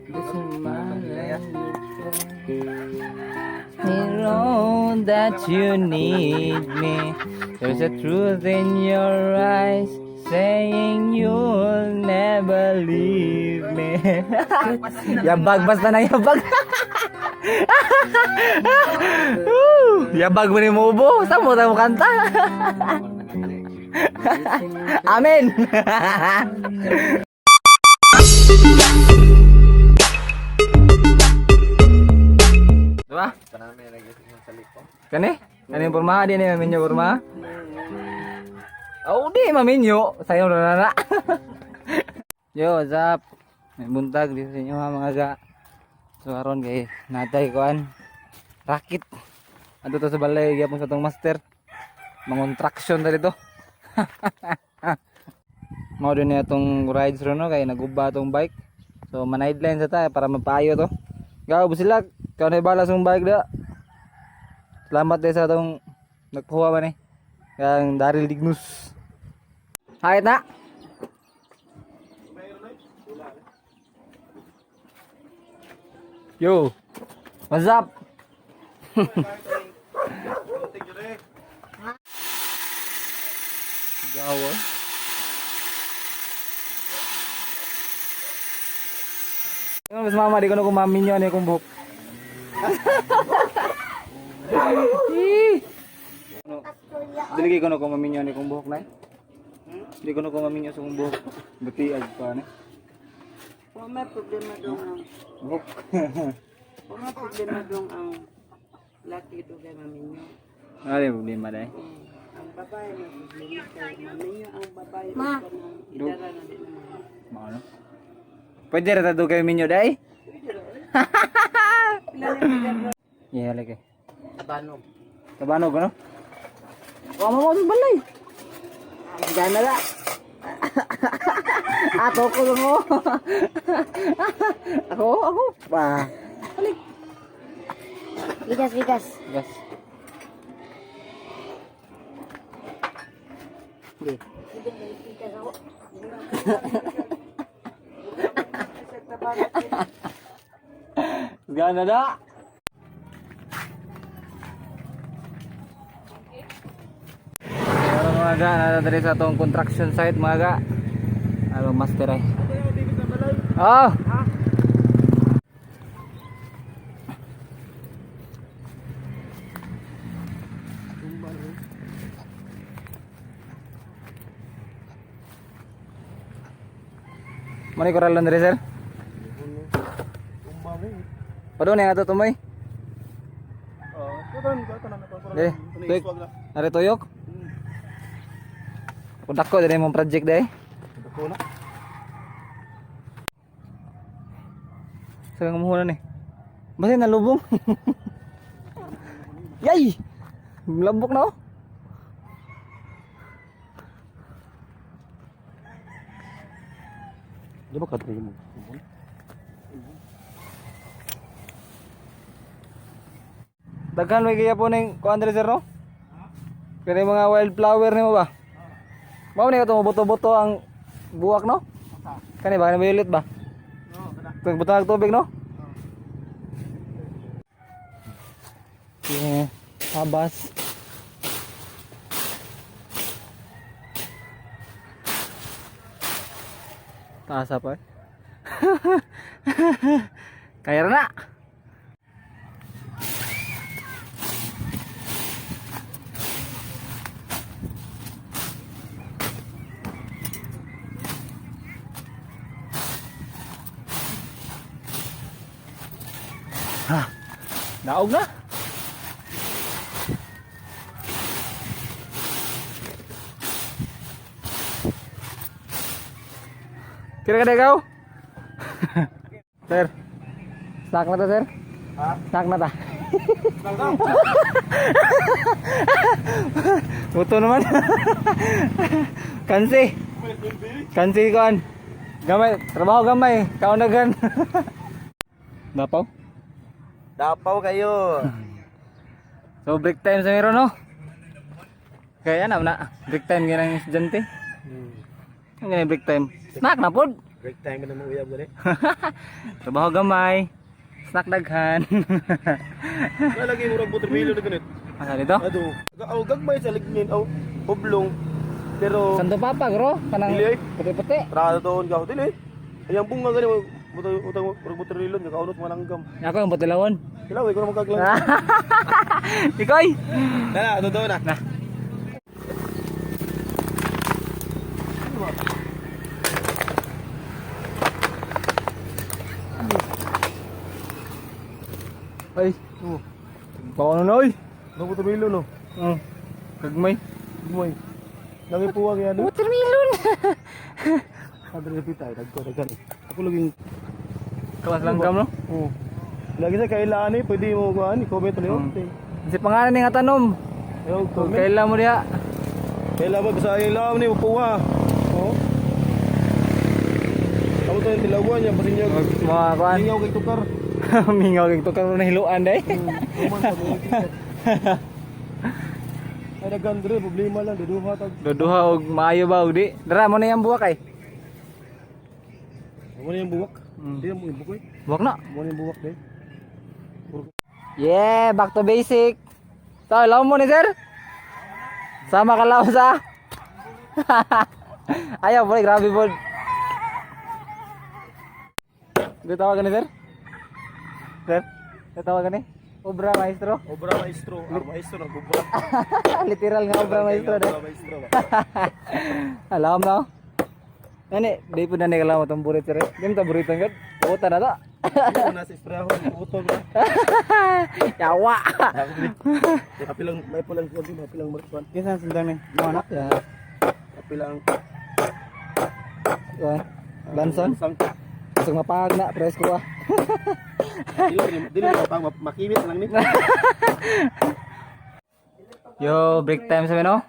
Listen my You know that you need me. There's a truth in your eyes saying you'll never leave me. Yabag, basta na yabag. Woo! Yabag mo ni Mubo. Saan mo tayo kanta? Amen. Diba? Kani? Kani yung porma? Di na maminyo porma? Oh, di maminyo. Sayo na na na. Yo, what's up? May buntag dito sa inyo ha, mga ga. So karon kay natay kuan rakit. Adto to sa balay gyapon sa tong master. Mangontraction ta dito. Mao din niya tong rides ron no kay naguba tong bike. So manidline sa ta para mapaayo to. Gaw sila kaw na bala sa bike da. Salamat din sa atong nagkuha ba ni. Kang Daryl Dignus. Hayat na. Yo. What's up? Gawa. Ano, mas mama, di ko na kumamin yun, ano yung buhok. Ih! Ano, dili ko na kumamin yun, ano yung buhok na eh. Di ko na kumamin yun sa kong buhok. Buti, ag pa, ano? Kung may problema dong ang Buhok. kung may problema dong ang laki do kay maminyo. Ano yung problema dahil? Ang babae may problema kay maminyo ang babae ma. Idara na din naman. Maano? Pwede ra ta kayo minyo dai? Yeah, lagi. Abanog. Tabanog ano? Oh, mo sa balay. Gana la. Ato ko lang mo. Ako, ako pa. Balik. Bigas, bigas. Gas. Di. Bigas ako. Gana na. Pero mga ga, nasa diri sa atong construction site mga ga. Ano master ay. Oh. Mani koral lang diri, sir? Padung na ato tumoy. Eh, tuyok. Are tuyok? Kung dako din mong project day. Dako na. Sa kang muhunan eh. Basta nalubong. Yay! Labok na oh. Di ba kadto mo? Daghan may kaya po ning kuan diri sir no? Kani mga wildflower nimo ba? Mao ni kato buto-buto ang buwak no? Kani ba kani violet ba? Oo, kana. Butang tubig no? Yeah, habas. Taas pa. Eh. Kaya na. Ha. Daog na. Kira ka na ikaw? Sir. Snack na ta, sir? Ha? Snack na ta. Buto naman. Kansi. Kansi kon. Gamay, trabaho gamay. Kaunagan. Dapaw? Dapaw kayo. So break time sa meron no? Kaya na na, break time ginang estudyante. Ang ganang break time. Snack na pod. Break time na mo uyab gani. Trabaho gamay. Snack daghan. Nalagay mo rag watermelon na ganit. Asa dito? Ado. Aw gagmay sa lignin aw oblong. Pero Santo Papa, bro. Kanang Dili, ay. puti-puti. Trado doon ka dili. Ay ang bunga gani utang utang rag watermelon kaunot mga langgam. Ako ang putilawon. Kilaw ko na magkaglang. Ikoy. Na, na, doon na. Na. Ay, Oh, baka na oy. nang watermelon no. Oh, kagmay. Gumay. Nangipuwang yan. No? Watermelon! Padre Pita, dagko dagkan. Ako laging Kawas langgam no. oh. Lagi sa kailangan eh, pwede mo kuan, i-comment ano yun. Si pangalan ni nga tanom. Ayaw, Kung comment. kailan mo diha. Kailan ba basta ay lam ni puwa. Oh. Ako to yung tilawan niya, basin niya. Mga kuan. Mingaw kay tukar. Mingaw kay tukar na hiluan day. Human sa mga tukar. Ay daghan dre, problema lang duduha tag. Duduha og maayo ba og di? Dara mo na yang buwak ay. Mo na yung buwak. Mm. Di mo yung buwak. Buwak na. Mo na yung buwak de. Yeah, back to basic. So, law mo ni sir. Sama ka law sa. Ayaw, boy, grabe po. Di tawag ni sir? Sir? Di tawag ni? Obra maestro. Obra maestro, ah, maestro na obra. Literal nga obra maestro. Obra maestro ba. Alam na. Ani, di po na ni kalamat ang burit sir. Di mo ta buritan gud. Buta na to. Ito na sa esprehon, utog na. Yawa. Kapilang may pulang kuan din, kapilang markuan. Kinsa sundang ni? Mo anak ya. Kapilang Lanson. Sang. Gusto mapag na presko ah. Dili dili pa makimit lang ni. Yo, break time sa no?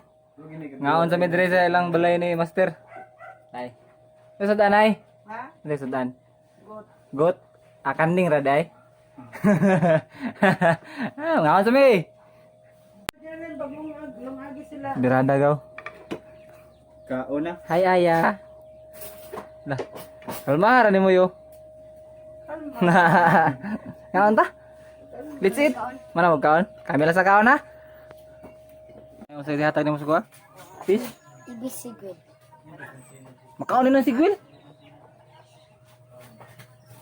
Ngaon sa mi diri sa ilang balay ni Master. Ay. Sa sudan ay? Ha? Sa sudan. Got. Got. Akanding ra day. Ah, ngaon sa mi. Diyan bagong lungagi sila. Birada gaw. Kauna. Hi Aya. Lah. Kalma ra nimo yo. Ngaon ta? Let's eat. Mana mo kaon? Kami lang sa kaon ha. Ano sa hatag nimo sa kuha? Fish? Ibis sigwil. Makaon ni ng sigwil.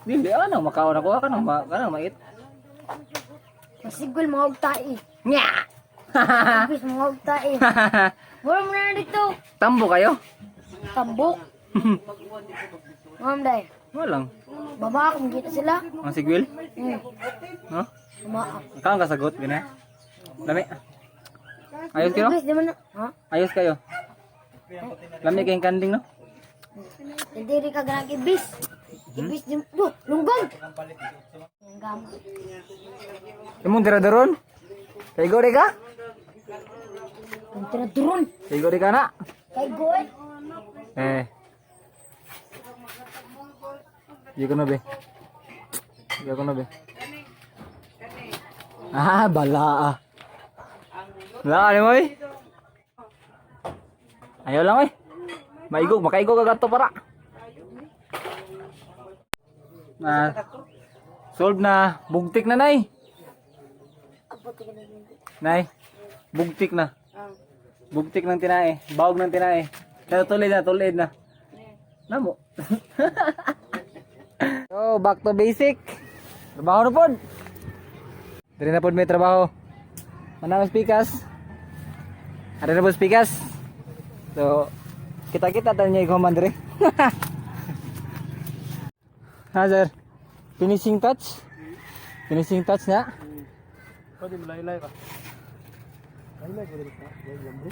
Dili ano, makaon ako kanang ma kanang mait. Masigwil mga ugtae. Nya. Ibis mga ugtae. Mura mo na dito. Tambo kayo? Tambok. Ma'am day. Walang. Baba akong kita sila. Ang sigwil? No? Umaa. Kaon ka sagot gina. Lami. Ayos kayo? Ibis di man na. Ha? Ayos kayo. Lami kayong kanding no? Hindi rin ka ganang ibis. Ibis di. Do, lunggong! Langgam. Imong dira daron? Kay gore ka? Ang tiraduron. Kay gore ka na. Kay goy. Eh. Di ko na be. Di ko na be. Ah, bala ah. Wala ni mo eh. Ayaw lang eh. Maigog, makaigog agad to para. Na solve na, bugtik na nay. Nay, bugtik na. Bugtik ng tinae, bawog ng tinae. Pero tulid na, tulid na. Namo. So, back to basic. Trabaho na pod. Diri na pod may trabaho. Manang pikas. Ada na pod pikas. So, kita-kita tayo niya ikaw man diri. Ha, sir. Finishing touch. Finishing touch na. Pwede mo laylay ba? Laylay ko dili sa lambo.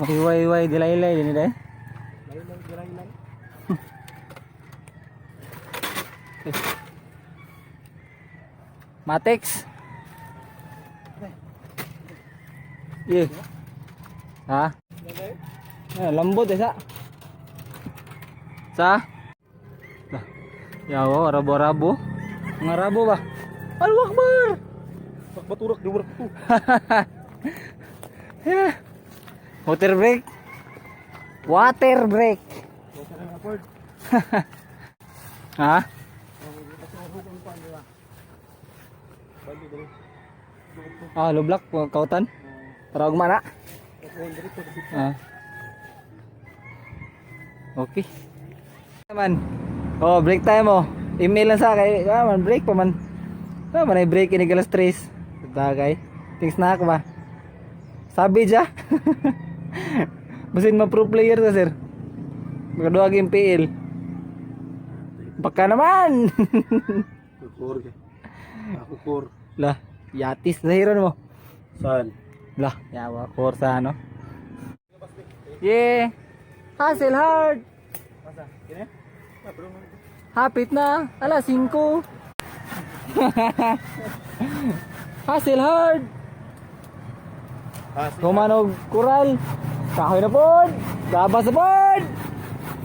Makiway-way, dilaylay din eh. Laylay, laylay. Matex. Yeah. Ha? Eh, lambot eh sa. Sa? Lah. Yawa, rabo-rabo. Mga rabo ba? Allahu Akbar. Pagbaturak di work to. Yeah. Water break. Water break. Water afford. Ha? Ah, low block, kautan. Para ugma na. Ah. Okay. Man. Oh, break time oh. Email lang sa kay, ah, man break pa man. Ah, man ay break ini alas 3. Bagay. Ting snack ba? Sabi ja. Basin ma pro player ta, sir. Makaduha game PL. Baka naman. Core ka. Ako core. Lah, yatis na hero mo. Saan? Lah, yawa core sa ano. Yeah. Hustle hard. Hapit na. Alas 5. Hustle hard. Humanog kural. Kahoy na pod. Gabas na pod.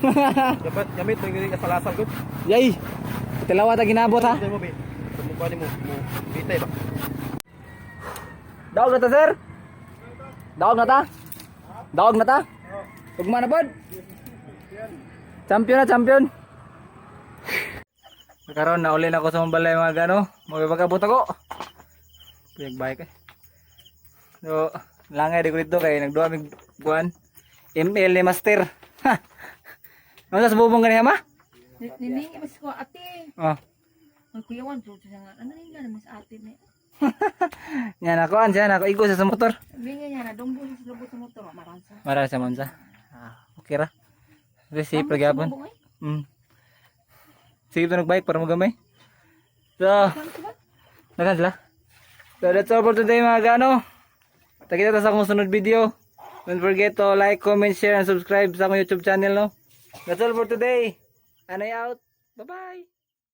Dapat gamit ning kasalasal ko. Yay. Tilawa ta ginabot ha. Mo be. Mukha ni mo mo bitay ba? Daog na ta, sir. Daog na ta. Daog na ta. Ugma na pod. Champion na champion. Karon na uli na ako sa mga balay mga gano. Magpagabot ako. Pinagbike eh. So, langay di ko dito kay nagduha mig kuan. ML ni Master. Ha. Ano sa bubong ganiha ma? Nining mas ko ate. Oh. Ay kuya wan jud siya nga. Ano ning mas ate ni. Yan ako an siya nako igo sa motor. Sabi niya niya na dunggo siya sa lubot sa motor maransa. Mara sa monsa. Ah, okay ra. Receive ra gyapon. Sige to nagbike para magamay. So, nakan sila. So that's all for today mga gano. Takita ta sa akong sunod video. Don't forget to like, comment, share, and subscribe sa akong YouTube channel, no? That's all for today. And I out. Bye-bye.